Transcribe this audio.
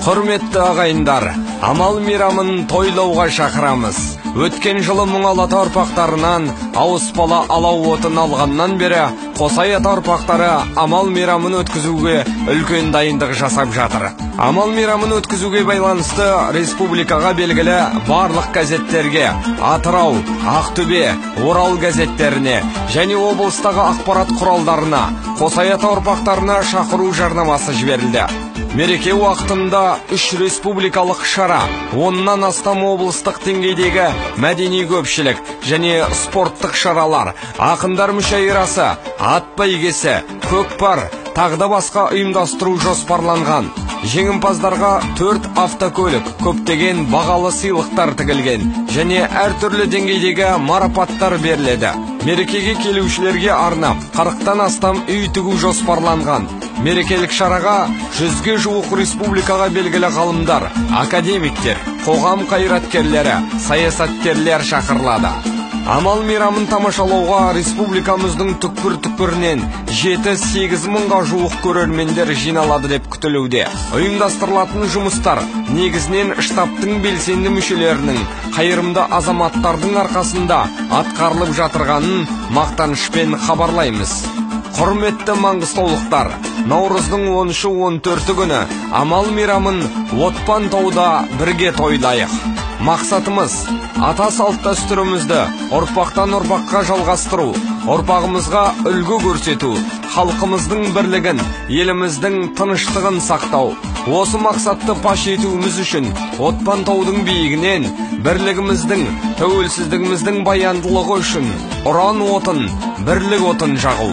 Құрметті ағайындар, амал мейрамын тойлауға шақырамыз. Өткен жылы Мұңал ата ұрпақтарынан ауыспалы алау отын алғаннан бері Қосай ата ұрпақтары амал мейрамын өткізуге үлкен дайындық жасап жатыр. Амал мейрамын өткізуге байланысты республикаға белгілі барлық газеттерге, Атырау, Ақтөбе, Орал газеттеріне және облыстағы ақпарат құралдарына Қосай ата ұрпақтарына шақыру жарнамасы жіберілді. Мереке уақытында 3 республикалық шара, 10-нан астам облыстық деңгейдегі мәдени көпшілік және спорттық шаралар, ақындар мүшәйрасы, ат бәйгесі, көкпар, тағы да басқа ұйымдастыру жоспарланған. Жеңімпаздарға 4 автокөлік, көптеген бағалы сыйлықтар тігілген және әртүрлі деңгейдегі марапаттар беріледі. Мерекеге келушілерге арнап 40-тан астам үй тігу жоспарланған. Мерекелік шараға 100-ге жуық республикаға белгілі ғалымдар, академиктер, қоғам қайраткерлері, саясаткерлер шақырылады. Амал мейрамын тамашалауға республикамыздың түкпір-түкпірінен 7-8 мыңға жуық көрермендер жиналады деп күтілуде. Ұйымдастырылатын жұмыстар негізінен штабтың белсенді мүшелерінің, қайырымды азаматтардың арқасында атқарылып жатырғанын мақтанышпен хабарлаймыз. Құрметті маңғыстаулықтар, наурыздың 13-14 күні амал мейрамын Отпан тауда бірге тойлайық. Мақсатымыз ата салт дәстүрімізді ұрпақтан ұрпаққа жалғастыру, ұрпағымызға үлгі көрсету, халқымыздың бірлігін, еліміздің тыныштығын сақтау. Осы мақсатты паш етуіміз үшін Отпан таудың биігінен бірлігіміздің, тәуелсіздігіміздің баяндылығы үшін ұран отын, бірлік отын жағу.